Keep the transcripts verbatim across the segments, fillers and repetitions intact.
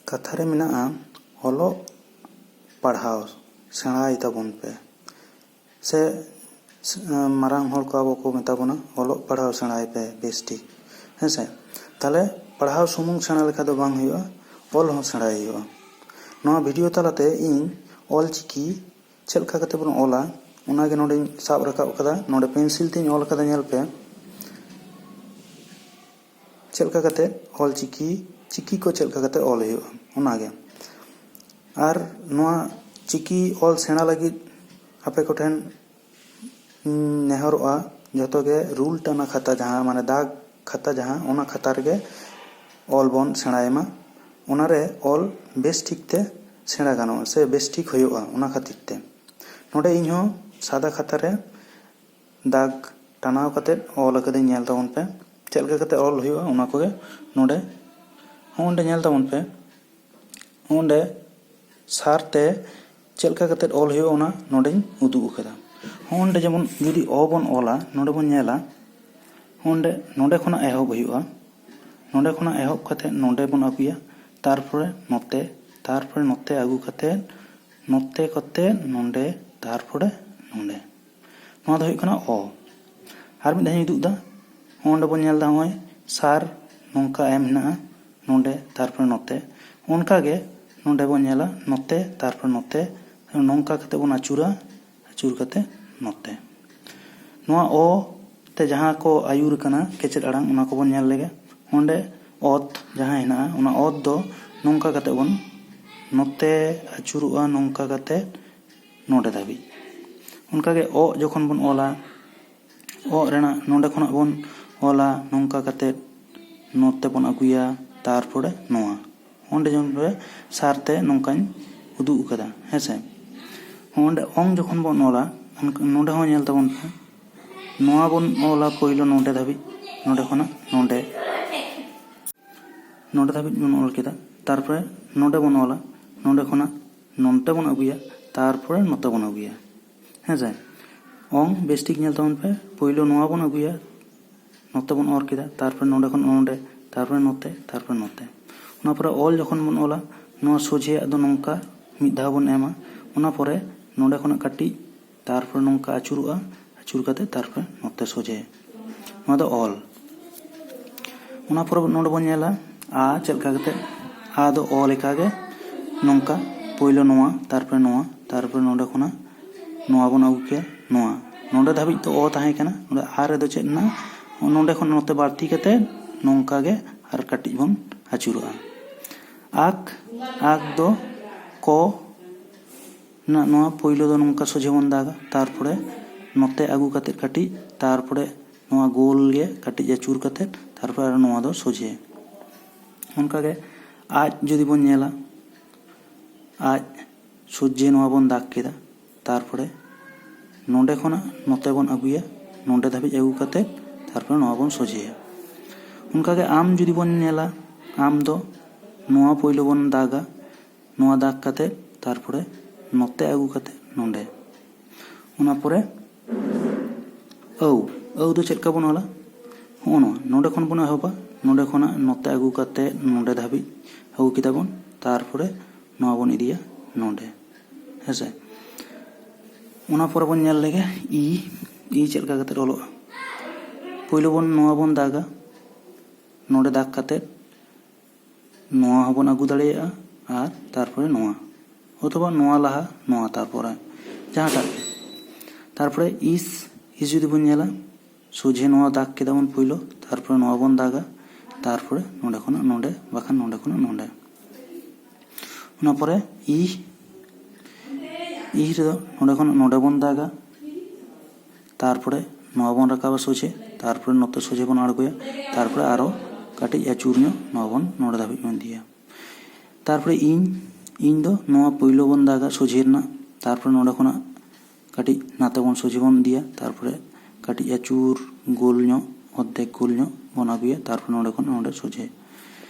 ᱠᱟᱛᱷᱟ ᱨᱮ ᱢᱮᱱᱟᱜᱼᱟ, ᱚᱞᱚᱜ ᱯᱟᱲᱦᱟᱣ ᱥᱮᱬᱟᱭ ᱛᱟᱵᱚᱱ ᱯᱮ᱾ ᱥᱮ ᱢᱟᱨᱟᱝ ᱦᱚᱲ ᱠᱚ ᱟᱵᱚ ᱠᱚ ᱢᱮᱛᱟ ᱵᱚᱱᱟ, ᱚᱞᱚᱜ ᱯᱟᱲᱦᱟᱣ ᱥᱮᱬᱟᱭ ᱯᱮ ᱵᱮᱥ ᱴᱷᱤᱠ᱾ ᱦᱮᱸ ᱥᱮ? ᱛᱟᱦᱚᱞᱮ ᱯᱟᱲᱦᱟᱣ ᱥᱩᱢᱩᱝ ᱥᱮᱬᱟ ᱞᱮᱠᱷᱟᱱ ᱫᱚ ᱵᱟᱝ ᱦᱩᱭᱩᱜᱼᱟ, ᱚᱞ ᱦᱚᱸ ᱥᱮᱬᱟᱭ ᱦᱩᱭᱩᱜᱼᱟ᱾ ᱱᱚᱣᱟ ᱵᱷᱤᱰᱤᱭᱳ ᱛᱟᱞᱟᱛᱮ ᱤᱧ ᱚᱞ ᱪᱤᱠᱤ ᱪᱮᱫ ᱞᱮᱠᱟ ᱠᱟᱛᱮ ᱵᱚᱱ ᱚᱞᱟ, ᱚᱱᱟᱜᱮ ᱱᱚᱰᱮᱧ ᱥᱟᱵ ᱨᱟᱠᱟᱵ ᱟᱠᱟᱫᱟ᱾ ᱱᱚᱰᱮ ᱯᱮᱱᱥᱤᱞ ᱛᱮᱧ ᱚᱞ ᱟᱠᱟᱫᱟ, ᱧᱮᱞ ᱯᱮ᱾ ᱪᱮᱫ ᱞᱮᱠᱟ ᱠᱟᱛᱮ ᱚᱞ ᱪᱤᱠᱤ, ᱪᱤᱠᱤ ᱠᱚ ᱪᱮᱫ ᱞᱮᱠᱟ ᱠᱟᱛᱮ ᱚᱞ ᱦᱩᱭᱩᱜᱼᱟ, ᱚᱱᱟᱜᱮ᱾ ᱟᱨ ᱱᱚᱣᱟ ᱪᱤᱠᱤ ᱚᱞ ᱥᱮᱬᱟ ᱞᱟᱹᱜᱤᱫ ᱟᱯᱮ ᱠᱚᱴᱷᱮᱱ ᱤᱧ ᱱᱮᱦᱚᱨᱚᱜᱼᱟ, ᱡᱷᱚᱛᱚ ᱜᱮ ᱨᱩᱞ ᱴᱟᱱᱟ ᱠᱷᱟᱛᱟ, ᱡᱟᱦᱟᱸ ᱢᱟᱱᱮ ᱫᱟᱜᱽ ᱠᱷᱟᱛᱟ, ᱡᱟᱦᱟᱸ ᱚᱱᱟ ᱠᱷᱟᱛᱟ ᱨᱮᱜᱮ ᱚᱞ ᱵᱚᱱ ᱥᱮᱬᱟᱭ ᱢᱟ᱾ ᱚᱱᱟᱨᱮ ᱚᱞ ᱵᱮᱥ ᱴᱷᱤᱠ ᱛᱮ ᱥᱮᱬᱟ ᱜᱟᱱᱚᱜᱼᱟ ᱥᱮ ᱵᱮᱥ ᱴᱷᱤᱠ ᱦᱩᱭᱩᱜᱼᱟ, ᱚᱱᱟ ᱠᱷᱟᱹᱛᱤᱨ ᱛᱮ᱾ ᱱᱚᱰᱮ ᱤᱧᱦᱚᱸ ᱥᱟᱫᱟ ᱠᱷᱟᱛᱟ ᱨᱮ ᱫᱟᱜᱽ ᱴᱟᱱᱟᱣ ᱠᱟᱛᱮᱫ ᱚᱞ ᱟᱠᱟᱫᱟᱹᱧ, ᱧᱮᱞ ᱛᱟᱵᱚᱱ ᱯᱮ ᱪᱮᱫ ᱞᱮᱠᱟ ᱠᱟᱛᱮᱫ ᱚᱞ ᱦᱩᱭᱩᱜᱼᱟ᱾ ᱚᱱᱟ ᱠᱚᱜᱮ ᱱᱚᱰᱮ, ᱦᱚᱸ ᱚᱸᱰᱮ ᱧᱮᱞ ᱛᱟᱵᱚᱱ ᱯᱮ, ᱚᱸᱰᱮ ᱥᱟᱨ ᱛᱮ ᱪᱮᱫ ᱞᱮᱠᱟ ᱠᱟᱛᱮᱫ ᱚᱞ ᱦᱩᱭᱩᱜᱼᱟ, ᱚᱱᱟ ᱱᱚᱰᱮᱧ ᱩᱫᱩᱜ ᱟᱠᱟᱫᱟ᱾ ᱦᱚᱸ ᱚᱸᱰᱮ ᱡᱮᱢᱚᱱ ᱡᱩᱫᱤ ᱚ ᱵᱚᱱ ᱚᱞᱟ, ᱱᱚᱰᱮ ᱵᱚᱱ ᱧᱮᱞᱟ, ᱚᱸᱰᱮ, ᱱᱚᱰᱮ ᱠᱷᱚᱱᱟᱜ ᱮᱦᱚᱵ ᱦᱩᱭᱩᱜᱼᱟ᱾ ᱱᱚᱰᱮ ᱠᱷᱚᱱᱟᱜ ᱮᱦᱚᱵ ᱠᱟᱛᱮᱫ ᱱᱚᱰᱮ ᱵᱚᱱ ᱟᱹᱜᱩᱭᱟ, ᱛᱟᱨᱯᱚᱨᱮ ᱱᱚᱛᱮ, ᱛᱟᱨᱯᱚᱨᱮ ᱱᱚᱛᱮ ᱟᱹᱜᱩ ᱠᱟᱛᱮᱫ, ᱱᱚᱛᱮ ᱠᱟᱛᱮᱫ ᱱᱚᱰᱮ, ᱛᱟᱨᱯᱚᱨᱮ ᱱᱚᱰᱮ᱾ ᱱᱚᱣᱟ ᱫᱚ ᱦᱩᱭᱩᱜ ᱠᱟᱱᱟ ᱚ᱾ ᱟᱨ ᱢᱤᱫ ᱫᱷᱟᱣ ᱤᱧ ᱩᱫᱩᱜ ᱮᱫᱟ᱾ ᱦᱚᱸ ᱚᱸᱰᱮ ᱵᱚᱱ ᱧᱮᱞ ᱮᱫᱟ, ᱱᱚᱜᱼᱚᱭ ᱥᱟᱨ ᱱᱚᱝᱠᱟ ᱮᱢ ᱦᱮᱱᱟᱜᱼᱟ, ᱱᱚᱰᱮ, ᱛᱟᱨᱯᱚᱨᱮ ᱱᱚᱛᱮ᱾ ᱚᱱᱠᱟ ᱜᱮ ᱱᱚᱰᱮ ᱵᱚᱱ ᱧᱮᱞᱟ, ᱱᱚᱛᱮ, ᱛᱟᱨᱯᱚᱨᱮ ᱱᱚᱛᱮ᱾ ᱱᱚᱝᱠᱟ ᱠᱟᱛᱮ ᱵᱚᱱ ᱟᱹᱪᱩᱨᱟ, ᱟᱹᱪᱩᱨ ᱠᱟᱛᱮ ᱱᱚᱛᱮ᱾ ᱱᱚᱣᱟ ᱚ ᱛᱮ ᱡᱟᱦᱟᱸ ᱠᱚ ᱟᱹᱭᱩᱨ ᱠᱟᱱᱟ ᱠᱮᱪᱮᱫ ᱟᱲᱟᱝ, ᱚᱱᱟ ᱠᱚᱵᱚᱱ ᱧᱮᱞ ᱞᱮᱜᱮ᱾ ᱚᱸᱰᱮ ᱚᱛ ᱡᱟᱦᱟᱸ ᱦᱮᱱᱟᱜᱼᱟ, ᱚᱱᱟ ᱚᱛ ᱫᱚ ᱱᱚᱝᱠᱟ ᱠᱟᱛᱮ ᱵᱚᱱ ᱱᱚᱛᱮ ᱟᱹᱪᱩᱨᱚᱜᱼᱟ, ᱱᱚᱝᱠᱟ ᱠᱟᱛᱮ ᱱᱚᱰᱮ ᱫᱷᱟᱹᱵᱤᱡ᱾ ᱚᱱᱠᱟᱜᱮ ᱚᱜ ᱡᱚᱠᱷᱚᱱ ᱵᱚᱱ ᱚᱞᱟ, ᱚᱜ ᱨᱮᱱᱟᱜ ᱱᱚᱰᱮ ᱠᱷᱚᱱᱟᱜ ᱵᱚᱱ ᱚᱞᱟ, ᱱᱚᱝᱠᱟ ᱠᱟᱛᱮ ᱱᱚᱛᱮ ᱵᱚᱱ ᱟᱹᱜᱩᱭᱟ, ᱛᱟᱨᱯᱚᱨᱮ ᱱᱚᱣᱟ᱾ ᱚᱸᱰᱮ ᱡᱮᱢᱚᱱ ᱯᱮ ᱥᱟᱨ ᱛᱮ ᱱᱚᱝᱠᱟᱧ ᱩᱫᱩᱜ ᱟᱠᱟᱫᱟ, ᱦᱮᱸ ᱥᱮ᱾ ᱚᱸᱰᱮ ᱚᱝ ᱡᱚᱠᱷᱚᱱ ᱵᱚᱱ ᱚᱞᱟ, ᱚᱱᱠᱟ, ᱱᱚᱰᱮ ᱦᱚᱸ ᱧᱮᱞ ᱛᱟᱵᱚᱱ ᱯᱮ, ᱱᱚᱣᱟ ᱵᱚᱱ ᱚᱞᱟ ᱯᱳᱭᱞᱳ ᱱᱚᱰᱮ ᱫᱷᱟᱹᱵᱤᱡ, ᱱᱚᱰᱮ ᱠᱷᱚᱱᱟᱜ ᱱᱚᱰᱮ, ᱱᱚᱰᱮ ᱫᱷᱟᱹᱵᱤᱡ ᱵᱚᱱ ᱚᱞ ᱠᱮᱫᱟ᱾ ᱛᱟᱨᱯᱚᱨᱮ ᱱᱚᱰᱮ ᱵᱚᱱ ᱚᱞᱟ, ᱱᱚᱰᱮ ᱠᱷᱚᱱᱟᱜ ᱱᱚᱱᱛᱮ ᱵᱚᱱ ᱟᱹᱜᱩᱭᱟ, ᱛᱟᱨᱯᱚᱨᱮ ᱱᱚᱛᱮ ᱵᱚᱱ ᱟᱹᱜᱩᱭᱟ, ᱦᱮᱸ ᱥᱮ᱾ ᱚᱝ ᱵᱮᱥ ᱴᱷᱤᱠ ᱧᱮᱞ ᱛᱟᱵᱚᱱ ᱯᱮ, ᱯᱳᱭᱞᱳ ᱱᱚᱣᱟ ᱵᱚᱱ ᱟᱹᱜᱩᱭᱟ, ᱱᱚᱛᱮ ᱵᱚᱱ ᱚᱨ ᱠᱮᱫᱟ, ᱛᱟᱨᱯᱚᱨᱮ ᱱᱚᱰᱮ ᱠᱷᱚᱱ ᱱᱚᱰᱮ, ᱛᱟᱨᱯᱚᱨᱮ ᱱᱚᱛᱮ, ᱛᱟᱨᱯᱚᱨᱮ ᱱᱚᱛᱮ᱾ ᱚᱱᱟ ᱯᱚᱨᱮ ᱚᱞ ᱡᱚᱠᱷᱚᱱ ᱵᱚᱱ ᱚᱞᱟ, ᱱᱚᱣᱟ ᱥᱚᱡᱷᱮᱭᱟᱜ ᱫᱚ ᱱᱚᱝᱠᱟ ᱢᱤᱫ ᱫᱷᱟᱣ ᱵᱚᱱ ᱮᱢᱟ᱾ ᱚᱱᱟ ᱯᱚᱨᱮ ᱱᱚᱰᱮ ᱠᱷᱚᱱᱟᱜ ᱠᱟᱹᱴᱤᱡ, ᱛᱟᱨᱯᱚᱨᱮ ᱱᱚᱝᱠᱟ ᱟᱹᱪᱩᱨᱚᱜᱼᱟ, ᱟᱹᱪᱩᱨ ᱠᱟᱛᱮ ᱛᱟᱨᱯᱚᱨᱮ ᱱᱚᱛᱮ ᱥᱚᱡᱷᱮ᱾ ᱱᱚᱣᱟ ᱫᱚ ᱚᱞ᱾ ᱚᱱᱟ ᱯᱚᱨᱮ ᱱᱚᱰᱮ ᱵᱚᱱ ᱧᱮᱞᱟ ᱟ ᱪᱮᱫ ᱞᱮᱠᱟ ᱠᱟᱛᱮ, ᱟ ᱫᱚ ᱚ ᱞᱮᱠᱟᱜᱮ ᱱᱚᱝᱠᱟ, ᱯᱳᱭᱞᱳ ᱱᱚᱣᱟ, ᱛᱟᱨᱯᱚᱨᱮ ᱱᱚᱣᱟ, ᱛᱟᱨᱯᱚᱨᱮ ᱱᱚᱰᱮ ᱠᱷᱚᱱᱟᱜ ᱱᱚᱣᱟ ᱵᱚᱱ ᱟᱹᱜᱩ ᱠᱮᱭᱟ, ᱱᱚᱣᱟ᱾ ᱱᱚᱰᱮ ᱫᱷᱟᱹᱵᱤᱡ ᱫᱚ ᱚ ᱛᱟᱦᱮᱸ ᱠᱟᱱᱟ᱾ ᱱᱚᱰᱮ ᱟ ᱨᱮᱫᱚ ᱪᱮᱫ ᱮᱱᱟ? ᱱᱚᱰᱮ ᱠᱷᱚᱱ ᱱᱚᱛᱮ ᱵᱟᱹᱲᱛᱤ ᱠᱟᱛᱮ ᱱᱚᱝᱠᱟ ᱜᱮ ᱟᱨ ᱠᱟᱹᱴᱤᱡ ᱵᱚᱱ ᱟᱹᱪᱩᱨᱚᱜᱼᱟ᱾ ᱟᱠ, ᱟᱠ ᱫᱚ ᱠᱚ ᱱᱟ-, ᱱᱚᱣᱟ ᱯᱳᱭᱞᱳ ᱫᱚ ᱱᱚᱝᱠᱟ ᱥᱚᱡᱷᱮ ᱵᱚᱱ ᱫᱟᱜᱟ, ᱛᱟᱨᱯᱚᱨᱮ ᱱᱚᱛᱮ ᱟᱹᱜᱩ ᱠᱟᱛᱮ ᱠᱟᱹᱴᱤᱡ, ᱛᱟᱨᱯᱚᱨᱮ ᱱᱚᱣᱟ ᱜᱳᱞ ᱜᱮ ᱠᱟᱹᱴᱤᱡ ᱟᱹᱪᱩᱨ ᱠᱟᱛᱮ, ᱛᱟᱨᱯᱚᱨᱮ ᱟᱨ ᱱᱚᱣᱟ ᱫᱚ ᱥᱚᱡᱷᱮ᱾ ᱚᱱᱠᱟᱜᱮ ᱟᱡ ᱡᱩᱫᱤ ᱵᱚᱱ ᱧᱮᱞᱟ, ᱟᱡ ᱥᱚᱡᱷᱮ ᱱᱚᱣᱟ ᱵᱚᱱ ᱫᱟᱜᱽ ᱠᱮᱫᱟ, ᱛᱟᱨᱯᱚᱨᱮ ᱱᱚᱰᱮ ᱠᱷᱚᱱᱟᱜ ᱱᱚᱛᱮ ᱵᱚᱱ ᱟᱹᱜᱩᱭᱟ, ᱱᱚᱰᱮ ᱫᱷᱟᱹᱵᱤᱡ ᱟᱹᱜᱩ ᱠᱟᱛᱮ ᱛᱟᱨᱯᱚᱨᱮ ᱱᱚᱣᱟ ᱵᱚᱱ ᱥᱚᱡᱷᱮᱭᱟ᱾ ᱚᱱᱠᱟᱜᱮ ᱟᱢ ᱡᱩᱫᱤ ᱵᱚᱱ ᱧᱮᱞᱟ, ᱟᱢ ᱫᱚ ᱱᱚᱣᱟ ᱯᱳᱭᱞᱳ ᱵᱚᱱ ᱫᱟᱜᱟ, ᱱᱚᱣᱟ ᱫᱟᱜᱽ ᱠᱟᱛᱮ ᱛᱟᱨᱯᱚᱨᱮ ᱱᱚᱛᱮ ᱟᱹᱜᱩ ᱠᱟᱛᱮ ᱱᱚᱰᱮ, ᱚᱱᱟ ᱯᱚᱨᱮ ᱟᱹᱣ, ᱟᱹᱣ ᱫᱚ ᱪᱮᱫ ᱞᱮᱠᱟ ᱵᱚᱱ ᱚᱞᱟ? ᱦᱚᱸᱜᱼᱚ ᱱᱚᱣᱟ, ᱱᱚᱰᱮ ᱠᱷᱚᱱ ᱵᱚᱱ ᱮᱦᱚᱵᱟ, ᱱᱚᱰᱮ ᱠᱷᱚᱱᱟᱜ ᱱᱚᱛᱮ ᱟᱹᱜᱩ ᱠᱟᱛᱮ ᱱᱚᱰᱮ ᱫᱷᱟᱹᱵᱤᱡ ᱟᱹᱜᱩ ᱠᱮᱫᱟ ᱵᱚᱱ, ᱛᱟᱨᱯᱚᱨᱮ ᱱᱚᱣᱟ ᱵᱚᱱ ᱤᱫᱤᱭᱟ ᱱᱚᱰᱮ, ᱦᱮᱸᱥᱮ? ᱚᱱᱟ ᱯᱚᱨᱮ ᱵᱚᱱ ᱧᱮᱞ ᱞᱮᱜᱮ ᱤ, ᱤ ᱪᱮᱫ ᱞᱮᱠᱟ ᱠᱟᱛᱮ ᱚᱞᱚᱜᱼᱟ? ᱯᱳᱭᱞᱳ ᱵᱚᱱ ᱱᱚᱣᱟ ᱵᱚᱱ ᱫᱟᱜᱟ, ᱱᱚᱰᱮ ᱫᱟᱜᱽ ᱠᱟᱛᱮ ᱱᱚᱣᱟ ᱦᱚᱸᱵᱚᱱ ᱟᱹᱜᱩ ᱫᱟᱲᱮᱭᱟᱜᱼᱟ, ᱟᱨ ᱛᱟᱨᱯᱚᱨᱮ ᱱᱚᱣᱟ, ᱚᱛᱷᱚᱵᱟ ᱱᱚᱣᱟ ᱞᱟᱦᱟ ᱱᱚᱣᱟ, ᱛᱟᱨᱯᱚᱨᱮ ᱡᱟᱦᱟᱸᱴᱟᱜ ᱜᱮ᱾ ᱛᱟᱨᱯᱚᱨᱮ ᱤᱥ, ᱤᱥ ᱡᱩᱫᱤ ᱵᱚᱱ ᱧᱮᱞᱟ, ᱥᱚᱡᱷᱮ ᱱᱚᱣᱟ ᱫᱟᱜᱽ ᱠᱮᱫᱟ ᱵᱚᱱ ᱯᱳᱭᱞᱳ, ᱛᱟᱨᱯᱚᱨᱮ ᱱᱚᱣᱟ ᱵᱚᱱ ᱫᱟᱜᱟ, ᱛᱟᱨᱯᱚᱨᱮ ᱱᱚᱰᱮ ᱠᱷᱚᱱᱟᱜ ᱱᱚᱰᱮ, ᱵᱟᱠᱷᱟᱱ ᱱᱚᱰᱮ ᱠᱷᱚᱱᱟᱜ ᱱᱚᱰᱮ᱾ ᱚᱱᱟ ᱯᱚᱨᱮ ᱤ, ᱤ ᱨᱮᱫᱚ ᱱᱚᱰᱮ ᱠᱷᱚᱱᱟᱜ ᱱᱚᱰᱮ ᱵᱚᱱ ᱫᱟᱜᱟ, ᱛᱟᱨᱯᱚᱨᱮ ᱱᱚᱣᱟ ᱵᱚᱱ ᱨᱟᱠᱟᱵᱟ ᱥᱚᱡᱷᱮ, ᱛᱟᱨᱯᱚᱨᱮ ᱱᱚᱛᱮ ᱥᱚᱡᱷᱮ ᱵᱚᱱ ᱟᱬᱜᱚᱭᱟ, ᱛᱟᱨᱯᱚᱨᱮ ᱟᱨᱚ ᱠᱟᱹᱴᱤᱡ ᱟᱹᱪᱩᱨ ᱧᱚᱜ ᱱᱚᱣᱟ ᱵᱚᱱ ᱱᱚᱰᱮ ᱫᱷᱟᱹᱵᱤᱡ ᱵᱚᱱ ᱤᱫᱤᱭᱟ᱾ ᱛᱟᱨᱯᱚᱨᱮ ᱤᱧ, ᱤᱧ ᱫᱚ ᱱᱚᱣᱟ ᱯᱳᱭᱞᱳ ᱵᱚᱱ ᱫᱟᱜᱟ ᱥᱚᱡᱷᱮ ᱨᱮᱱᱟᱜ, ᱛᱟᱨᱯᱚᱨᱮ ᱱᱚᱰᱮ ᱠᱷᱚᱱᱟᱜ ᱠᱟᱹᱴᱤᱡ ᱱᱟᱛᱮ ᱵᱚᱱ ᱥᱚᱡᱷᱮ ᱵᱚᱱ ᱤᱫᱤᱭᱟ, ᱛᱟᱨᱯᱚᱨᱮ ᱠᱟᱹᱴᱤᱡ ᱟᱹᱪᱩᱨ ᱜᱳᱞ ᱧᱚᱜ, ᱚᱨᱫᱷᱮᱠ ᱜᱳᱞ ᱧᱚᱜ ᱵᱚᱱ ᱟᱹᱜᱩᱭᱟ, ᱛᱟᱨᱯᱚᱨᱮ ᱱᱚᱰᱮ ᱠᱷᱚᱱ ᱱᱚᱰᱮ ᱥᱚᱡᱷᱮ᱾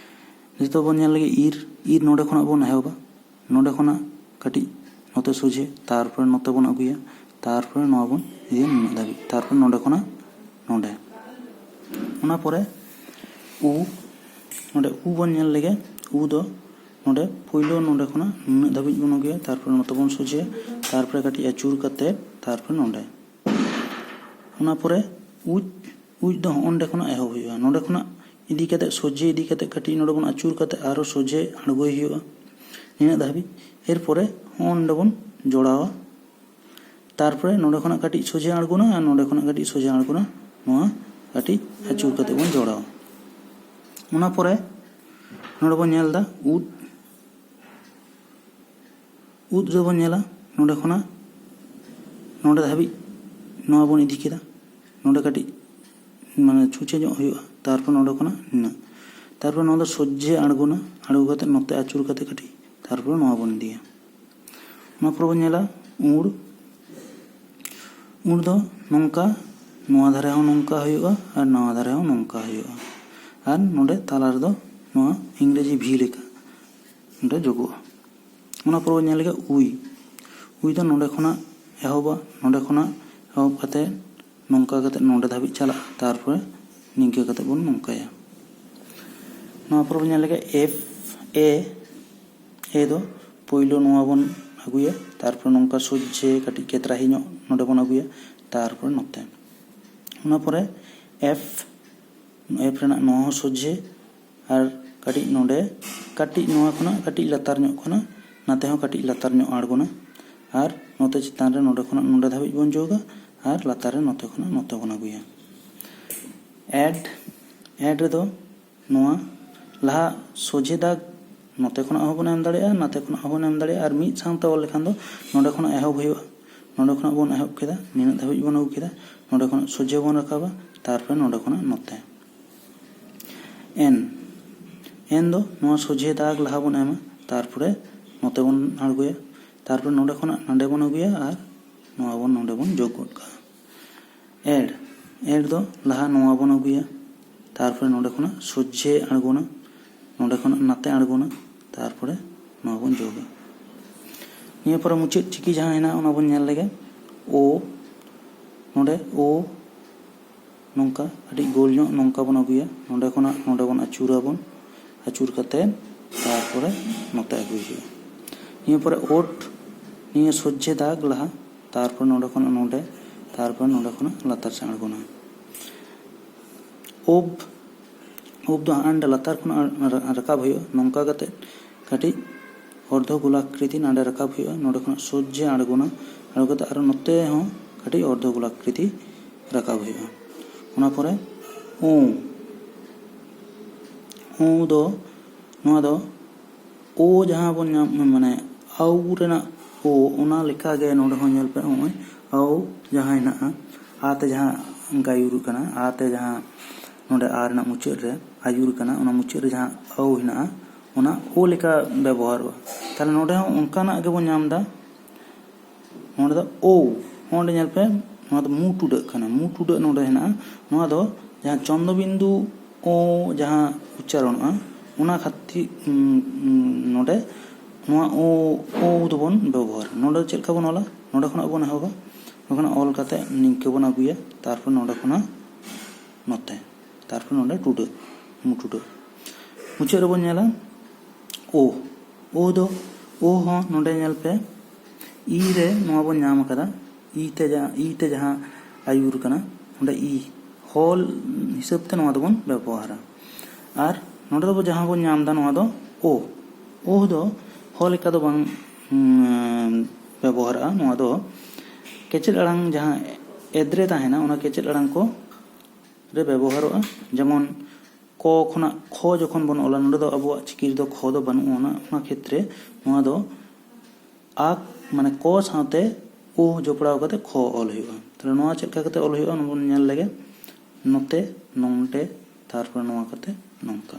ᱱᱤᱛᱚᱜ ᱵᱚᱱ ᱧᱮᱞ ᱞᱮᱜᱮ ᱤᱨ, ᱤᱨ ᱱᱚᱰᱮ ᱠᱷᱚᱱᱟᱜ ᱵᱚᱱ ᱮᱦᱚᱵᱟ, ᱱᱚᱰᱮ ᱠᱷᱚᱱᱟᱜ ᱠᱟᱹᱴᱤᱡ ᱱᱚᱛᱮ ᱥᱚᱡᱷᱮ, ᱛᱟᱨᱯᱚᱨᱮ ᱱᱚᱛᱮ ᱵᱚᱱ ᱟᱹᱜᱩᱭᱟ, ᱛᱟᱨᱯᱚᱨᱮ ᱱᱚᱣᱟ ᱵᱚᱱ ᱤᱫᱤᱭᱟ ᱱᱩᱱᱟᱹᱜ ᱫᱷᱟᱹᱵᱤᱡ, ᱛᱟᱨᱯᱚᱨᱮ ᱱᱚᱰᱮ ᱠᱷᱚᱱᱟᱜ ᱱᱚᱰᱮ᱾ ᱚᱱᱟ ᱯᱚᱨᱮ ᱩ, ᱱᱚᱰᱮ ᱩ ᱵᱚᱱ ᱧᱮᱞ ᱞᱮᱜᱮ, ᱩ ᱫᱚ ᱱᱚᱰᱮ ᱯᱳᱭᱞᱳ ᱱᱚᱰᱮ ᱠᱷᱚᱱᱟᱜ ᱱᱩᱱᱟᱹᱜ ᱫᱷᱟᱹᱵᱤᱡ ᱵᱚᱱ ᱟᱹᱜᱩᱭᱟ, ᱛᱟᱨᱯᱚᱨᱮ ᱱᱚᱛᱮ ᱵᱚᱱ ᱥᱚᱡᱷᱮᱭᱟ, ᱛᱟᱨᱯᱚᱨᱮ ᱠᱟᱹᱴᱤᱡ ᱟᱹᱪᱩᱨ ᱠᱟᱛᱮ ᱛᱟᱨᱯᱚᱨᱮ ᱱᱚᱰᱮ᱾ ᱚᱱᱟ ᱯᱚᱨᱮ ᱩᱡ, ᱩᱡ ᱫᱚ ᱦᱚᱸᱜᱼᱚ ᱱᱚᱰᱮ ᱠᱷᱚᱱᱟᱜ ᱮᱦᱚᱵ ᱦᱩᱭᱩᱜᱼᱟ᱾ ᱱᱚᱰᱮ ᱠᱷᱚᱱᱟᱜ ᱤᱫᱤ ᱠᱟᱛᱮ ᱥᱚᱡᱷᱮ ᱤᱫᱤ ᱠᱟᱛᱮ ᱠᱟᱹᱴᱤᱡ ᱱᱚᱰᱮ ᱵᱚᱱ ᱟᱹᱪᱩᱨ ᱠᱟᱛᱮ ᱟᱨᱚ ᱥᱚᱡᱷᱮ ᱟᱬᱜᱚᱭ ᱦᱩᱭᱩᱜᱼᱟ ᱱᱤᱱᱟᱹᱜ ᱫᱷᱟᱹᱵᱤᱡ᱾ ᱮᱨᱯᱚᱨᱮ ᱦᱚᱸᱜᱼᱚ ᱱᱚᱰᱮ ᱵᱚᱱ ᱡᱚᱲᱟᱣᱟ᱾ ᱛᱟᱨᱯᱚᱨᱮ ᱱᱚᱰᱮ ᱠᱷᱚᱱᱟᱜ ᱠᱟᱹᱴᱤᱡ ᱥᱚᱡᱷᱮ ᱟᱬᱜᱚᱱᱟ ᱟᱨ ᱱᱚᱰᱮ ᱠᱷᱚᱱᱟᱜ ᱠᱟᱹᱴᱤᱡ ᱥᱚᱡᱷᱮ ᱟᱬᱜᱚᱱᱟ, ᱱᱚᱣᱟ ᱠᱟᱹᱴᱤᱡ ᱟᱹᱪᱩᱨ ᱠᱟᱛᱮ ᱵᱚᱱ ᱡᱚᱲᱟᱣᱟ᱾ ᱚᱱᱟ ᱯᱚᱨᱮ ᱱᱚᱰᱮ ᱵᱚᱱ ᱧᱮᱞ ᱮᱫᱟ ᱩᱫ, ᱩᱫ ᱨᱮᱵᱚᱱ ᱧᱮᱞᱟ ᱱᱚᱰᱮ ᱠᱷᱚᱱᱟᱜ ᱱᱚᱰᱮ ᱫᱷᱟᱹᱵᱤᱡ ᱱᱚᱣᱟ ᱵᱚᱱ ᱤᱫᱤ ᱠᱮᱫᱟ, ᱱᱚᱰᱮ ᱠᱟᱹᱴᱤᱡ ᱢᱟᱱᱮ ᱪᱷᱩᱸᱪᱟᱹ ᱧᱚᱜ ᱦᱩᱭᱩᱜᱼᱟ, ᱛᱟᱨᱯᱚᱨ ᱱᱚᱰᱮ ᱠᱷᱚᱱᱟᱜ ᱱᱤᱱᱟᱹᱜ, ᱛᱟᱨᱯᱚᱨ ᱱᱚᱣᱟ ᱫᱚ ᱥᱚᱡᱷᱮ ᱟᱬᱜᱚᱱᱟ, ᱟᱬᱜᱚ ᱠᱟᱛᱮ ᱱᱚᱛᱮ ᱟᱹᱪᱩᱨ ᱠᱟᱛᱮ ᱠᱟᱹᱴᱤᱡ ᱛᱟᱨᱯᱚᱨ ᱱᱚᱣᱟ ᱵᱚᱱ ᱤᱫᱤᱭᱟ᱾ ᱚᱱᱟ ᱯᱚᱨᱮ ᱵᱚᱱ ᱧᱮᱞᱟ ᱩᱲ, ᱩᱲ ᱫᱚ ᱱᱚᱝᱠᱟ, ᱱᱚᱣᱟ ᱫᱷᱟᱨᱮ ᱦᱚᱸ ᱱᱚᱝᱠᱟ ᱦᱩᱭᱩᱜᱼᱟ ᱟᱨ ᱱᱚᱣᱟ ᱫᱷᱟᱨᱮ ᱦᱚᱸ ᱱᱚᱝᱠᱟ ᱦᱩᱭᱩᱜᱼᱟ, ᱟᱨ ᱱᱚᱰᱮ ᱛᱟᱞᱟ ᱨᱮᱫᱚ ᱱᱚᱣᱟ ᱤᱝᱨᱮᱡᱤ ᱵᱷᱤ ᱞᱮᱠᱟ ᱱᱚᱰᱮ ᱡᱳᱜᱚᱜᱼᱟ᱾ ᱚᱱᱟ ᱯᱚᱨᱮ ᱵᱚᱱ ᱧᱮᱞ ᱞᱮᱠᱷᱟᱱ ᱩᱭ, ᱩᱭ ᱫᱚ ᱱᱚᱰᱮ ᱠᱷᱚᱱᱟᱜ ᱮᱦᱚᱵᱟ, ᱱᱚᱰᱮ ᱠᱷᱚᱱᱟᱜ ᱮᱦᱚᱵ ᱠᱟᱛᱮ ᱱᱚᱝᱠᱟ ᱠᱟᱛᱮ ᱱᱚᱰᱮ ᱫᱷᱟᱹᱵᱤᱡ ᱪᱟᱞᱟᱜᱼᱟ, ᱛᱟᱨᱯᱚᱨᱮ ᱱᱤᱝᱠᱟᱹ ᱠᱟᱛᱮ ᱵᱚᱱ ᱱᱚᱝᱠᱟᱭᱟ᱾ ᱱᱚᱣᱟ ᱯᱚᱨᱮ ᱵᱚᱱ ᱧᱮᱞ ᱞᱮᱠᱷᱟᱱ ᱮᱯᱷ ᱮ, ᱮ ᱫᱚ ᱯᱳᱭᱞᱳ ᱱᱚᱣᱟ ᱵᱚᱱ ᱟᱹᱜᱩᱭᱟ, ᱛᱟᱨᱯᱚᱨᱮ ᱱᱚᱝᱠᱟ ᱥᱚᱡᱷᱮ ᱠᱟᱹᱴᱤᱡ ᱠᱮᱛᱨᱟᱦᱤ ᱧᱚᱜ ᱱᱚᱰᱮ ᱵᱚᱱ ᱟᱹᱜᱩᱭᱟ, ᱛᱟᱨᱯᱚᱨᱮ ᱱᱚᱛᱮ᱾ ᱚᱱᱟ ᱯᱚᱨᱮ ᱮᱯᱷ, ᱮᱯᱷ ᱨᱮᱱᱟᱜ ᱱᱚᱣᱟ ᱦᱚᱸ ᱥᱚᱡᱷᱮ, ᱟᱨ ᱠᱟᱹᱴᱤᱡ ᱱᱚᱰᱮ, ᱠᱟᱹᱴᱤᱡ ᱱᱚᱣᱟ ᱠᱷᱚᱱᱟᱜ ᱠᱟᱹᱴᱤᱡ ᱞᱟᱛᱟᱨ ᱧᱚᱜ ᱠᱷᱚᱱᱟᱜ ᱱᱟᱛᱮ ᱦᱚᱸ ᱠᱟᱹᱴᱤᱡ ᱞᱟᱛᱟᱨ ᱧᱚᱜ ᱟᱬᱜᱚᱱᱟ, ᱟᱨ ᱱᱚᱛᱮ ᱪᱮᱛᱟᱱ ᱨᱮ ᱱᱚᱰᱮ ᱠᱷᱚᱱᱟᱜ ᱱᱚᱰᱮ ᱫᱷᱟᱹᱵᱤᱡ ᱵᱚᱱ ᱡᱳᱜᱟ, ᱟᱨ ᱞᱟᱛᱟᱨ ᱨᱮ ᱱᱚᱛᱮ ᱠᱷᱚᱱᱟᱜ ᱱᱚᱛᱮ ᱵᱚᱱ ᱟᱹᱜᱩᱭᱟ᱾ ᱮᱰ, ᱮᱰ ᱨᱮᱫᱚ ᱱᱚᱣᱟ ᱞᱟᱦᱟ ᱥᱚᱡᱷᱮ ᱫᱟᱜᱽ ᱱᱚᱛᱮ ᱠᱷᱚᱱᱟᱜ ᱦᱚᱸᱵᱚᱱ ᱮᱢ ᱫᱟᱲᱮᱭᱟᱜᱼᱟ, ᱱᱟᱛᱮ ᱠᱷᱚᱱᱟᱜ ᱦᱚᱸᱵᱚᱱ ᱮᱢ ᱫᱟᱲᱮᱭᱟᱜᱼᱟ, ᱟᱨ ᱢᱤᱫ ᱥᱟᱶᱛᱮ ᱚᱞ ᱞᱮᱠᱷᱟᱱ ᱫᱚ ᱱᱚᱰᱮ ᱠᱷᱚᱱᱟᱜ ᱮᱦᱚᱵ ᱦᱩᱭᱩᱜᱼᱟ᱾ ᱱᱚᱰᱮ ᱠᱷᱚᱱᱟᱜ ᱵᱚᱱ ᱮᱦᱚᱵ ᱠᱮᱫᱟ, ᱱᱤᱱᱟᱹᱜ ᱫᱷᱟᱹᱵᱤᱡ ᱵᱚᱱ ᱟᱹᱜᱩ ᱠᱮᱫᱟ, ᱱᱚᱰᱮ ᱠᱷᱚᱱᱟᱜ ᱥᱚᱡᱷᱮ ᱵᱚᱱ ᱨᱟᱠᱟᱵᱟ, ᱛᱟᱨᱯᱚᱨᱮ ᱱᱚᱰᱮ ᱠᱷᱚᱱᱟᱜ ᱱᱚᱛᱮ᱾ ᱮᱱ, ᱮᱱ ᱫᱚ ᱱᱚᱣᱟ ᱥᱚᱡᱷᱮ ᱫᱟᱜᱽ ᱞᱟᱦᱟ ᱵᱚᱱ ᱮᱢᱟ, ᱛᱟᱨᱯᱚᱨᱮ ᱱᱚᱛᱮ ᱵᱚᱱ ᱟᱬᱜᱚᱭᱟ, ᱛᱟᱨᱯᱚᱨᱮ ᱱᱚᱰᱮ ᱠᱷᱚᱱᱟᱜ ᱱᱚᱰᱮ ᱵᱚᱱ ᱟᱹᱜᱩᱭᱟ ᱟᱨ ᱱᱚᱣᱟ ᱵᱚᱱ ᱱᱚᱰᱮ ᱵᱚᱱ ᱡᱳᱜᱽ ᱜᱚᱫ ᱠᱟᱜᱼᱟ᱾ ᱮᱰ, ᱮᱰ ᱫᱚ ᱞᱟᱦᱟ ᱱᱚᱣᱟ ᱵᱚᱱ ᱟᱹᱜᱩᱭᱟ, ᱛᱟᱨᱯᱚᱨᱮ ᱱᱚᱰᱮ ᱠᱷᱚᱱᱟᱜ ᱥᱚᱡᱷᱮ ᱟᱬᱜᱚᱱᱟ, ᱱᱚᱰᱮ ᱠᱷᱚᱱᱟᱜ ᱱᱟᱛᱮ ᱟᱬᱜᱚᱱᱟ, ᱛᱟᱨᱯᱚᱨᱮ ᱱᱚᱣᱟ ᱵᱚᱱ ᱡᱳᱜᱟ᱾ ᱱᱤᱭᱟᱹ ᱯᱚᱨᱮ ᱢᱩᱪᱟᱹᱫ ᱪᱤᱠᱤ ᱡᱟᱦᱟᱸ ᱦᱮᱱᱟᱜᱼᱟ ᱚᱱᱟ ᱵᱚᱱ ᱧᱮᱞ ᱞᱮᱜᱮ᱾ ᱳ, ᱱᱚᱰᱮ ᱳ ᱱᱚᱝᱠᱟ ᱟᱹᱰᱤ ᱜᱳᱞ ᱧᱚᱜ ᱱᱚᱝᱠᱟ ᱵᱚᱱ ᱟᱹᱜᱩᱭᱟ, ᱱᱚᱰᱮ ᱠᱷᱚᱱᱟᱜ ᱱᱚᱰᱮ ᱵᱚᱱ ᱟᱹᱪᱩᱨᱟᱵᱚᱱ, ᱟᱹᱪᱩᱨ ᱠᱟᱛᱮ ᱛᱟᱨᱯᱚᱨᱮ ᱱᱚᱛᱮ ᱟᱹᱜᱩᱭ ᱦᱩᱭᱩᱜᱼᱟ᱾ ᱱᱤᱭᱟᱹ ᱯᱚᱨᱮ ᱳᱴ, ᱱᱤᱭᱟᱹ ᱥᱚᱡᱷᱮ ᱫᱟᱜᱽ ᱞᱟᱦᱟ, ᱛᱟᱨᱯᱚᱨ ᱱᱚᱰᱮ ᱠᱷᱚᱱᱟᱜ ᱱᱚᱰᱮ, ᱛᱟᱨᱯᱚᱨ ᱱᱚᱰᱮ ᱠᱷᱚᱱᱟᱜ ᱞᱟᱛᱟᱨ ᱥᱮᱫ ᱟᱬᱜᱚᱱᱟ᱾ ᱳᱵ, ᱳᱵ ᱫᱚ ᱦᱟᱸᱰᱮ ᱞᱟᱛᱟᱨ ᱠᱷᱚᱱᱟᱜ ᱨᱟ-, ᱨᱟᱠᱟᱵ ᱦᱩᱭᱩᱜᱼᱟ᱾ ᱱᱚᱝᱠᱟ ᱠᱟᱛᱮ ᱠᱟᱹᱴᱤᱡ ᱚᱨᱫᱷᱚ ᱜᱳᱞᱟᱠᱨᱤᱛᱤ ᱱᱚᱰᱮ ᱨᱟᱠᱟᱵ ᱦᱩᱭᱩᱜᱼᱟ᱾ ᱱᱚᱰᱮ ᱠᱷᱚᱱᱟᱜ ᱥᱚᱡᱷᱮ ᱟᱬᱜᱚᱱᱟ, ᱟᱬᱜᱚ ᱠᱟᱛᱮ ᱟᱨᱚ ᱱᱚᱛᱮ ᱦᱚᱸ ᱠᱟᱹᱴᱤᱡ ᱚᱨᱫᱷᱚ ᱜᱳᱞᱟᱠᱨᱤᱛᱤ ᱨᱟᱠᱟᱵ ᱦᱩᱭᱩᱜᱼᱟ᱾ ᱚᱱᱟ ᱯᱚᱨᱮ ᱳᱸ, ᱳᱸ ᱫᱚ, ᱱᱚᱣᱟ ᱫᱚ ᱳ ᱡᱟᱦᱟᱸ ᱵᱚᱱ ᱧᱟᱢ, ᱢᱟᱱᱮ ᱟᱣ ᱨᱮᱱᱟᱜ ᱳ, ᱚᱱᱟ ᱞᱮᱠᱟᱜᱮ ᱱᱚᱰᱮ ᱦᱚᱸ ᱧᱮᱞ ᱯᱮ, ᱱᱚᱜᱼᱚᱭ ᱟᱣ ᱡᱟᱦᱟᱸ ᱦᱮᱱᱟᱜᱼᱟ, ᱟ ᱛᱮ ᱡᱟᱦᱟᱸ ᱜᱟᱭᱩᱨ ᱠᱟᱱᱟ, ᱟ ᱛᱮ ᱡᱟᱦᱟᱸ ᱱᱚᱰᱮ ᱟ ᱨᱮᱱᱟᱜ ᱢᱩᱪᱟᱹᱫ ᱨᱮ ᱟᱭᱩᱨ ᱠᱟᱱᱟ, ᱚᱱᱟ ᱢᱩᱪᱟᱹᱫ ᱨᱮ ᱡᱟᱦᱟᱸ ᱟᱣ ᱦᱮᱱᱟᱜᱼᱟ, ᱚᱱᱟ ᱳ ᱞᱮᱠᱟ ᱵᱮᱵᱚᱦᱟᱨᱚᱜᱼᱟ᱾ ᱛᱟᱦᱞᱮ ᱱᱚᱰᱮ ᱦᱚᱸ ᱚᱱᱠᱟᱱᱟᱜ ᱜᱮᱵᱚᱱ ᱧᱟᱢ ᱮᱫᱟ᱾ ᱱᱚᱰᱮ ᱫᱚ ᱳ, ᱱᱚᱰᱮ ᱧᱮᱞ ᱯᱮ, ᱱᱚᱣᱟ ᱫᱚ ᱢᱩ ᱴᱩᱰᱟᱹᱜ ᱠᱟᱱᱟ, ᱢᱩ ᱴᱩᱰᱟᱹᱜ ᱱᱚᱰᱮ ᱦᱮᱱᱟᱜᱼᱟ᱾ ᱱᱚᱣᱟ ᱫᱚ ᱡᱟᱦᱟᱸ ᱪᱚᱱᱫᱚ ᱵᱤᱱᱫᱩ ᱳ ᱡᱟᱦᱟᱸ ᱩᱪᱪᱟᱨᱚᱱᱚᱜᱼᱟ, ᱚᱱᱟ ᱠᱷᱟᱹᱛᱤᱨ, ᱩᱸ, ᱩᱸ, ᱱᱚᱰᱮ ᱱᱚᱣᱟ ᱳ, ᱳ ᱫᱚᱵᱚᱱ ᱵᱮᱵᱚᱦᱟᱨᱟ᱾ ᱱᱚᱰᱮ ᱪᱮᱫ ᱞᱮᱠᱟ ᱵᱚᱱ ᱚᱞᱟ? ᱱᱚᱰᱮ ᱠᱷᱚᱱᱟᱜ ᱵᱚᱱ ᱮᱦᱚᱵᱟ, ᱱᱚᱰᱮ ᱠᱷᱚᱱᱟᱜ ᱚᱞ ᱠᱟᱛᱮ ᱱᱤᱝᱠᱟᱹ ᱵᱚᱱ ᱟᱹᱜᱩᱭᱟ, ᱛᱟᱨᱯᱚᱨ ᱱᱚᱰᱮ ᱠᱷᱚᱱᱟᱜ ᱱᱚᱛᱮ, ᱛᱟᱨᱯᱚᱨ ᱱᱚᱰᱮ ᱴᱩᱰᱟᱹᱜ, ᱢᱩ ᱴᱩᱰᱟᱹᱜ᱾ ᱢᱩᱪᱟᱹᱫ ᱨᱮᱵᱚᱱ ᱧᱮᱞᱟ ᱳ, ᱳ ᱫᱚ, ᱳ ᱦᱚᱸ ᱱᱚᱰᱮ ᱧᱮᱞ ᱯᱮ, ᱤ ᱨᱮ ᱱᱚᱣᱟ ᱵᱚᱱ ᱧᱟᱢ ᱟᱠᱟᱫᱟ, ᱤ ᱛᱮ ᱡᱟᱦᱟᱸ, ᱤ ᱛᱮ ᱡᱟᱦᱟᱸ ᱟᱹᱭᱩᱨ ᱠᱟᱱᱟ, ᱚᱸᱰᱮ ᱤ, ᱦᱚᱞ ᱦᱤᱥᱟᱹᱵ ᱛᱮ ᱱᱚᱣᱟ ᱫᱚᱵᱚᱱ ᱵᱮᱵᱚᱦᱟᱨᱟ᱾ ᱟᱨ ᱱᱚᱰᱮ ᱫᱚ ᱡᱟᱦᱟᱸ ᱵᱚᱱ ᱧᱟᱢ ᱮᱫᱟ, ᱱᱚᱣᱟ ᱫᱚ ᱳ, ᱳ ᱫᱚ ᱦᱚ ᱞᱮᱠᱟ ᱫᱚ ᱵᱟᱝ, ᱩᱸ, ᱵᱮᱵᱚᱦᱟᱨᱚᱜᱼᱟ᱾ ᱱᱚᱣᱟ ᱫᱚ ᱠᱮᱪᱮᱫ ᱟᱲᱟᱝ ᱡᱟᱦᱟᱸ ᱮᱫᱽᱨᱮ ᱛᱟᱦᱮᱱᱟ, ᱚᱱᱟ ᱠᱮᱪᱮᱫ ᱟᱲᱟᱝ ᱠᱚ ᱨᱮ ᱵᱮᱵᱚᱦᱟᱨᱚᱜᱼᱟ᱾ ᱡᱮᱢᱚᱱ ᱠᱚ ᱠᱷᱚᱱᱟᱜ ᱠᱷᱚ ᱡᱚᱠᱷᱚᱱ ᱵᱚᱱ ᱚᱞᱟ, ᱱᱚᱰᱮ ᱫᱚ ᱟᱵᱚᱣᱟᱜ ᱪᱤᱠᱤ ᱨᱮᱫᱚ ᱠᱷᱚ ᱫᱚ ᱵᱟᱹᱱᱩᱜᱼᱟ, ᱚᱱᱟ, ᱚᱱᱟ ᱠᱷᱮᱛᱨᱮ ᱱᱚᱣᱟ ᱫᱚ ᱟᱠ, ᱢᱟᱱᱮ ᱠᱚ ᱥᱟᱶᱛᱮ ᱳ ᱡᱚᱯᱲᱟᱣ ᱠᱟᱛᱮ ᱠᱷᱚ ᱚᱞ ᱦᱩᱭᱩᱜᱼᱟ᱾ ᱛᱟᱦᱞᱮ ᱱᱚᱣᱟ ᱪᱮᱫ ᱞᱮᱠᱟ ᱠᱟᱛᱮ ᱚᱞ ᱦᱩᱭᱩᱜᱼᱟ, ᱚᱱᱟ ᱵᱚᱱ ᱧᱮᱞ ᱞᱮᱜᱮ᱾ ᱱᱚᱛᱮ, ᱱᱚᱱᱰᱮ, ᱛᱟᱨᱯᱚᱨᱮ ᱱᱚᱣᱟ ᱠᱟᱛᱮ ᱱᱚᱝᱠᱟ᱾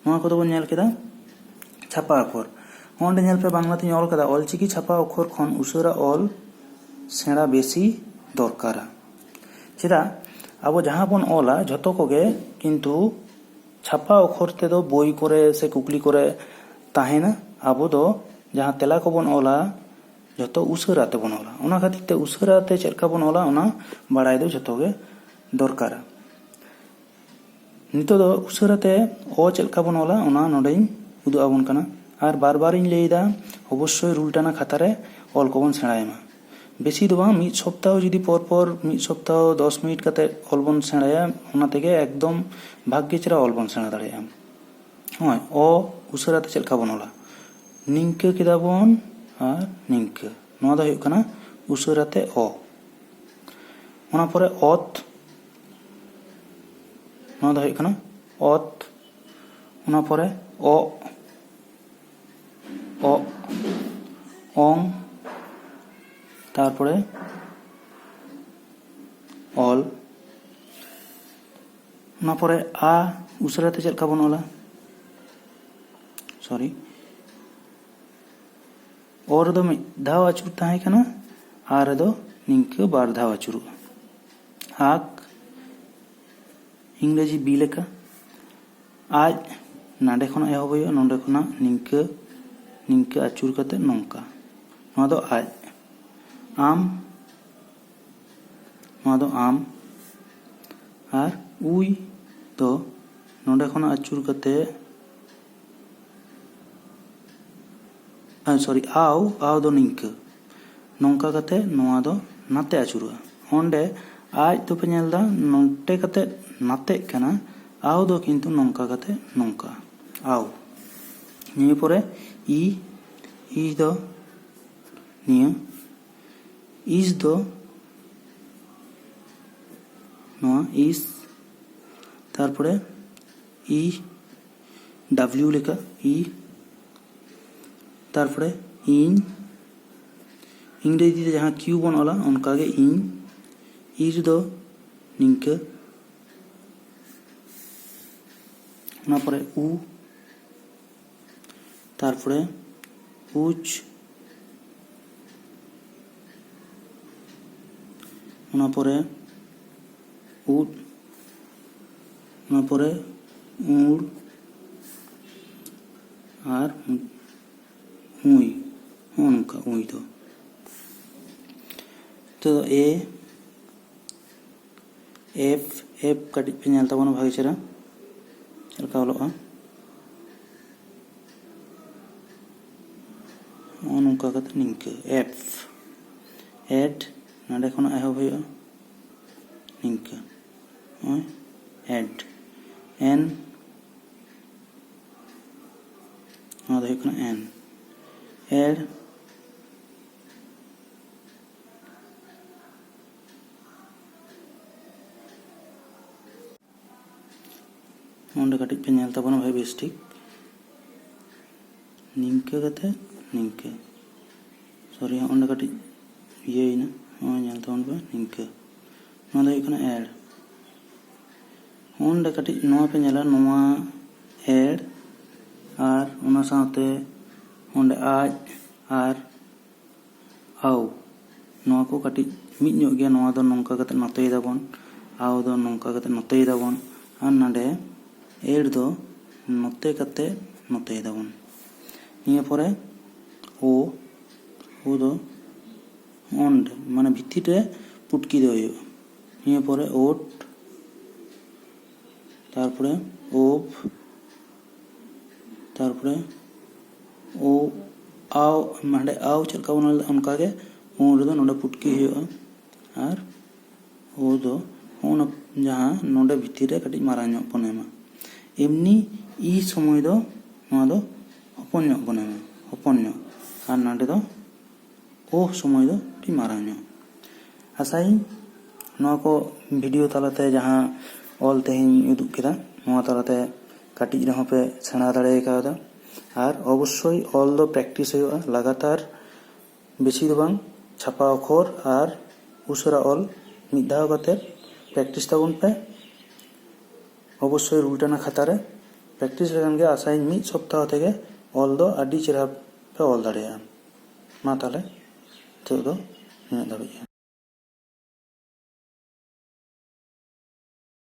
ᱱᱚᱣᱟ ᱠᱚᱫᱚ ᱵᱚᱱ ᱧᱮᱞ ᱠᱮᱫᱟ ᱪᱷᱟᱯᱟ ᱚᱠᱷᱚᱨ᱾ ᱱᱚᱸᱰᱮ ᱧᱮᱞ ᱯᱮ, ᱵᱟᱝᱞᱟ ᱛᱤᱧ ᱚᱞ ᱠᱟᱫᱟ, ᱚᱞᱪᱤᱠᱤ ᱪᱷᱟᱯᱟ ᱚᱠᱷᱚᱨ ᱠᱷᱚᱱ ᱩᱥᱟᱹᱨᱟ ᱚᱞ ᱥᱮᱬᱟ ᱵᱮᱥᱤ ᱫᱚᱨᱠᱟᱨᱟ᱾ ᱪᱮᱫᱟᱜ? ᱟᱵᱚ ᱡᱟᱦᱟᱸ ᱵᱚᱱ ᱚᱞᱟ ᱡᱷᱚᱛᱚ ᱠᱚᱜᱮ ᱠᱤᱱᱛᱩ ᱪᱷᱟᱯᱟ ᱚᱠᱷᱚᱨ ᱛᱮᱫᱚ ᱵᱳᱭ ᱠᱚᱨᱮ ᱥᱮ ᱠᱩᱠᱞᱤ ᱠᱚᱨᱮ ᱛᱟᱦᱮᱱᱟ᱾ ᱟᱵᱚ ᱫᱚ ᱡᱟᱦᱟᱸ ᱛᱮᱞᱟ ᱠᱚᱵᱚᱱ ᱚᱞᱟ ᱡᱷᱚᱛᱚ ᱩᱥᱟᱹᱨᱟ ᱛᱮᱵᱚᱱ ᱚᱞᱟ᱾ ᱚᱱᱟ ᱠᱷᱟᱹᱛᱤᱨ ᱛᱮ ᱩᱥᱟᱹᱨᱟ ᱛᱮ ᱪᱮᱫ ᱞᱮᱠᱟ ᱵᱚᱱ ᱚᱞᱟ, ᱚᱱᱟ ᱵᱟᱲᱟᱭ ᱫᱚ ᱡᱷᱚᱛᱚ ᱜᱮ ᱫᱚᱨᱠᱟᱨᱟ᱾ ᱱᱤᱛᱚᱜ ᱫᱚ ᱩᱥᱟᱹᱨᱟ ᱛᱮ ᱚ ᱪᱮᱫ ᱞᱮᱠᱟ ᱵᱚᱱ ᱚᱞᱟ, ᱚᱱᱟ ᱱᱚᱰᱮᱧ ᱩᱫᱩᱜ ᱟᱵᱚᱱ ᱠᱟᱱᱟ᱾ ᱟᱨ ᱵᱟᱨ ᱵᱟᱨᱤᱧ ᱞᱟᱹᱭ ᱮᱫᱟ, ᱚᱵᱚᱥᱥᱳᱭ ᱨᱩᱞ ᱴᱟᱱᱟ ᱠᱷᱟᱛᱟ ᱨᱮ ᱚᱞ ᱠᱚᱵᱚᱱ ᱥᱮᱬᱟᱭ ᱢᱟ᱾ ᱵᱮᱥᱤ ᱫᱚ ᱵᱟᱝ, ᱢᱤᱫ ᱥᱚᱯᱛᱟᱦᱚ ᱡᱩᱫᱤ ᱯᱚᱨ ᱯᱚᱨ ᱢᱤᱫ ᱥᱚᱯᱛᱟᱦᱚ ᱫᱚᱥ ᱢᱤᱱᱤᱴ ᱠᱟᱛᱮ ᱚᱞ ᱵᱚᱱ ᱥᱮᱬᱟᱭᱟ, ᱚᱱᱟ ᱛᱮᱜᱮ ᱮᱠᱫᱚᱢ ᱵᱷᱟᱜᱮ ᱪᱮᱦᱨᱟ ᱚᱞ ᱵᱚᱱ ᱥᱮᱬᱟ ᱫᱟᱲᱮᱭᱟᱜᱼᱟ᱾ ᱱᱚᱜᱼᱚᱭ ᱚ ᱩᱥᱟᱹᱨᱟ ᱛᱮ ᱪᱮᱫ ᱞᱮᱠᱟ ᱵᱚᱱ ᱚᱞᱟ? ᱱᱤᱝᱠᱟᱹ ᱠᱮᱫᱟ ᱵᱚᱱ ᱟᱨ ᱱᱤᱝᱠᱟᱹ᱾ ᱱᱚᱣᱟ ᱫᱚ ᱦᱩᱭᱩᱜ ᱠᱟᱱᱟ ᱩᱥᱟᱹᱨᱟ ᱛᱮ ᱚ᱾ ᱚᱱᱟ ᱯᱚᱨᱮ ᱚᱛ, ᱱᱚᱣᱟ ᱫᱚ ᱦᱩᱭᱩᱜ ᱠᱟᱱᱟ ᱚᱛ᱾ ᱚᱱᱟ ᱯᱚᱨᱮ ᱚᱜ, ᱚᱜ, ᱚᱝ, ᱛᱟᱨᱯᱚᱨᱮ ᱚᱞ᱾ ᱚᱱᱟ ᱯᱚᱨᱮ ᱟ ᱩᱥᱟᱹᱨᱟ ᱛᱮ ᱪᱮᱫ ᱞᱮᱠᱟ ᱵᱚᱱ ᱚᱞᱟ? ᱥᱚᱨᱤ, ᱚ ᱨᱮᱫᱚ ᱢᱤᱫ ᱫᱷᱟᱣ ᱟᱹᱪᱩᱨ ᱛᱟᱦᱮᱸ ᱠᱟᱱᱟ, ᱟ ᱨᱮᱫᱚ ᱱᱤᱝᱠᱟᱹ ᱵᱟᱨ ᱫᱷᱟᱣ ᱟᱹᱪᱩᱨᱚᱜᱼᱟ᱾ ᱟᱠ, ᱤᱝᱨᱮᱡᱤ ᱵᱤ ᱞᱮᱠᱟ᱾ ᱟᱡ, ᱱᱟᱰᱮ ᱠᱷᱚᱱᱟᱜ ᱮᱦᱚᱵ ᱦᱩᱭᱩᱜᱼᱟ, ᱱᱚᱰᱮ ᱠᱷᱚᱱᱟᱜ ᱱᱤᱝᱠᱟᱹ, ᱱᱤᱝᱠᱟᱹ ᱟᱹᱪᱩᱨ ᱠᱟᱛᱮ ᱱᱚᱝᱠᱟ᱾ ᱱᱚᱣᱟ ᱫᱚ ᱟᱡ᱾ ᱟᱢ, ᱱᱚᱣᱟ ᱫᱚ ᱟᱢ᱾ ᱟᱨ ᱩᱭ ᱫᱚ ᱱᱚᱰᱮ ᱠᱷᱚᱱᱟᱜ ᱟᱹᱪᱩᱨ ᱠᱟᱛᱮ, ᱥᱚᱨᱤ, ᱟᱣ, ᱟᱣ ᱫᱚ ᱱᱤᱝᱠᱟᱹ, ᱱᱚᱝᱠᱟ ᱠᱟᱛᱮ ᱱᱚᱣᱟ ᱫᱚ ᱱᱟᱛᱮ ᱟᱹᱪᱩᱨᱚᱜᱼᱟ᱾ ᱚᱸᱰᱮ ᱟᱡ ᱫᱚᱯᱮ ᱧᱮᱞ ᱮᱫᱟ ᱱᱚᱛᱮ ᱠᱟᱛᱮ ᱱᱟᱛᱮᱜ ᱠᱟᱱᱟ, ᱟᱣ ᱫᱚ ᱠᱤᱱᱛᱩ ᱱᱚᱝᱠᱟ ᱠᱟᱛᱮ ᱱᱚᱝᱠᱟ, ᱟᱣ᱾ ᱱᱤᱭᱟᱹ ᱯᱚᱨᱮ ᱤ, ᱤ ᱫᱚ ᱱᱤᱭᱟᱹ, ᱤᱥ ᱫᱚ ᱱᱚᱣᱟ ᱤᱥ, ᱛᱟᱨᱯᱚᱨᱮ ᱤ, ᱰᱟᱵᱽᱞᱤᱭᱩ ᱞᱮᱠᱟ ᱤ, ᱛᱟᱨᱯᱚᱨᱮ ᱤᱧ, ᱤᱝᱨᱮᱡᱤ ᱛᱮ ᱡᱟᱦᱟᱸ ᱠᱤᱭᱩ ᱵᱚᱱ ᱚᱞᱟ ᱚᱱᱠᱟᱜᱮ ᱤᱧ, ᱤᱨ ᱫᱚ ᱱᱤᱝᱠᱟᱹ, ᱚᱱᱟ ᱯᱚᱨᱮ ᱩ, ᱛᱟᱨᱯᱚᱨᱮ ᱩᱪ, ᱚᱱᱟ ᱯᱚᱨᱮ ᱩᱫ, ᱚᱱᱟ ᱯᱚᱨᱮ ᱩᱲ ᱟᱨ ᱩᱭ, ᱦᱚᱸᱜᱼᱚ ᱱᱚᱝᱠᱟ ᱩᱭ ᱫᱚ᱾ ᱛᱚ ᱮ, ᱮᱯᱷ, ᱮᱯᱷ ᱠᱟᱹᱴᱤᱡ ᱯᱮ ᱧᱮᱞ ᱛᱟᱵᱚᱱᱟ ᱵᱷᱟᱜᱮ ᱪᱮᱦᱨᱟ ᱪᱮᱫ ᱞᱮᱠᱟ ᱚᱞᱚᱜᱼᱟ᱾ ᱱᱚᱜᱼᱚ ᱱᱚᱝᱠᱟ ᱠᱟᱛᱮ ᱱᱤᱝᱠᱟᱹ ᱮᱯᱷ ᱮᱰ ᱱᱚᱸᱰᱮ ᱠᱷᱚᱱᱟᱜ ᱮᱦᱚᱵ ᱦᱩᱭᱩᱜᱼᱟ᱾ ᱱᱤᱝᱠᱟᱹ ᱱᱚᱜᱼᱚᱭ ᱮᱰ ᱮᱱ ᱱᱚᱣᱟ ᱫᱚ ᱦᱩᱭᱩᱜ ᱠᱟᱱᱟ ᱮᱱ ᱮᱰ ᱚᱸᱰᱮ ᱠᱟᱹᱴᱤᱡ ᱯᱮ ᱧᱮᱞ ᱛᱟᱵᱚᱱᱟ ᱵᱷᱟᱹᱜᱤ ᱵᱮᱥ ᱴᱷᱤᱠ᱾ ᱱᱤᱝᱠᱟᱹ ᱠᱟᱛᱮ ᱱᱤᱝᱠᱟᱹ, ᱥᱚᱨᱤ, ᱚᱸᱰᱮ ᱠᱟᱹᱴᱤᱡ ᱤᱭᱟᱹᱭᱮᱱᱟ᱾ ᱱᱚᱜᱼᱚᱭ ᱧᱮᱞ ᱛᱟᱵᱚᱱ ᱯᱮ ᱱᱤᱝᱠᱟᱹ᱾ ᱱᱚᱣᱟ ᱫᱚ ᱦᱩᱭᱩᱜ ᱠᱟᱱᱟ ᱮᱰ᱾ ᱚᱸᱰᱮ ᱠᱟᱹᱴᱤᱡ ᱱᱚᱣᱟ ᱯᱮ ᱧᱮᱞᱟ, ᱱᱚᱣᱟ ᱮᱰ ᱟᱨ ᱚᱱᱟ ᱥᱟᱶᱛᱮ ᱚᱸᱰᱮ ᱟᱡ ᱟᱨ ᱟᱣ, ᱱᱚᱣᱟ ᱠᱚ ᱠᱟᱹᱴᱤᱡ ᱢᱤᱫ ᱧᱚᱜ ᱜᱮᱭᱟ᱾ ᱱᱚᱣᱟ ᱫᱚ ᱱᱚᱝᱠᱟ ᱠᱟᱛᱮ ᱱᱚᱛᱮᱭ ᱫᱟᱵᱚᱱ, ᱟᱣ ᱫᱚ ᱱᱚᱝᱠᱟ ᱠᱟᱛᱮ ᱱᱚᱛᱮᱭ ᱫᱟᱵᱚᱱ, ᱟᱨ ᱱᱚᱰᱮ ᱮᱰ ᱫᱚ ᱱᱚᱛᱮ ᱠᱟᱛᱮ ᱱᱚᱛᱮᱭ ᱫᱟᱵᱚᱱ᱾ ᱱᱤᱭᱟᱹ ᱯᱚᱨᱮ ᱳ, ᱳ ᱫᱚ ᱚᱸᱰ, ᱢᱟᱱᱮ ᱵᱷᱤᱛᱤᱨ ᱨᱮ ᱯᱩᱴᱠᱤ ᱫᱚ ᱦᱩᱭᱩᱜᱼᱟ᱾ ᱱᱤᱭᱟᱹ ᱯᱚᱨᱮ ᱳᱴ, ᱛᱟᱨᱯᱚᱨᱮ ᱳᱯ, ᱛᱟᱨᱯᱚᱨᱮ ᱳ, ᱟᱣ, ᱦᱟᱸᱰᱮ ᱟᱣ ᱪᱮᱫ ᱞᱮᱠᱟ ᱵᱚᱱ ᱚᱞ ᱞᱮᱫᱟ ᱚᱱᱠᱟ ᱜᱮ ᱳ ᱨᱮᱫᱚ ᱱᱚᱰᱮ ᱯᱩᱴᱠᱤ ᱦᱩᱭᱩᱜᱼᱟ᱾ ᱟᱨ ᱳ ᱫᱚ ᱦᱚᱸᱜᱼᱚ ᱱᱟ ᱡᱟᱦᱟᱸ ᱱᱚᱰᱮ ᱵᱷᱤᱛᱤᱨ ᱨᱮ ᱠᱟᱹᱴᱤᱡ ᱢᱟᱨᱟᱝ ᱧᱚᱜ ᱵᱚᱱ ᱮᱢᱟ᱾ ᱮᱢᱱᱤ ᱤ ᱥᱚᱢᱚᱭ ᱫᱚ ᱱᱚᱣᱟ ᱫᱚ ᱦᱚᱯᱚᱱ ᱧᱚᱜ ᱵᱚᱱ ᱮᱢᱟ, ᱦᱚᱯᱚᱱ ᱧᱚᱜ᱾ ᱟᱨ ᱱᱚᱰᱮ ᱫᱚ ᱳ ᱥᱚᱢᱚᱭ ᱫᱚ ᱠᱟᱹᱴᱤᱡ ᱢᱟᱨᱟᱝ ᱧᱚᱜ᱾ ᱟᱥᱟᱭᱟᱹᱧ ᱱᱚᱣᱟ ᱠᱚ ᱵᱷᱤᱰᱤᱭᱳ ᱛᱟᱞᱟᱛᱮ ᱡᱟᱦᱟᱸ ᱚᱞ ᱛᱮᱦᱮᱧ ᱩᱫᱩᱜ ᱠᱮᱫᱟ, ᱱᱚᱣᱟ ᱛᱟᱞᱟᱛᱮ ᱠᱟᱹᱴᱤᱡ ᱨᱮᱦᱚᱸ ᱯᱮ ᱥᱮᱬᱟ ᱫᱟᱲᱮ ᱠᱟᱣᱫᱟ᱾ ᱟᱨ ᱚᱵᱚᱥᱥᱳᱭ ᱚᱞ ᱫᱚ ᱯᱨᱮᱠᱴᱤᱥ ᱦᱩᱭᱩᱜᱼᱟ ᱞᱟᱜᱟᱛᱟᱨ, ᱵᱮᱥᱤ ᱫᱚ ᱵᱟᱝ, ᱪᱷᱟᱯᱟ ᱚᱠᱷᱚᱨ ᱟᱨ ᱩᱥᱟᱹᱨᱟ ᱚᱞ ᱢᱤᱫ ᱫᱷᱟᱣ ᱠᱟᱛᱮ ᱯᱨᱮᱠᱴᱤᱥ ᱛᱟᱵᱚᱱ ᱯᱮ᱾ ᱚᱵᱚᱥᱥᱳᱭ ᱨᱩᱞ ᱴᱟᱱᱟ ᱠᱷᱟᱛᱟ ᱨᱮ ᱯᱨᱮᱠᱴᱤᱥ ᱞᱮᱠᱷᱟᱱ ᱜᱮ ᱟᱥᱟᱭᱟᱹᱧ ᱢᱤᱫ ᱥᱚᱯᱛᱟᱦᱚ ᱛᱮᱜᱮ ᱚᱞ ᱫᱚ ᱟᱹᱰᱤ ᱪᱮᱦᱨᱟ ᱯᱮ ᱚᱞ ᱫᱟᱲᱮᱭᱟᱜᱼᱟ᱾ ᱢᱟ ᱛᱟᱦᱚᱞᱮ ᱱᱤᱛᱚᱜ ᱫᱚ ᱱᱤᱱᱟᱹᱜ ᱫᱷᱟᱹᱵᱤᱡ ᱜᱮ᱾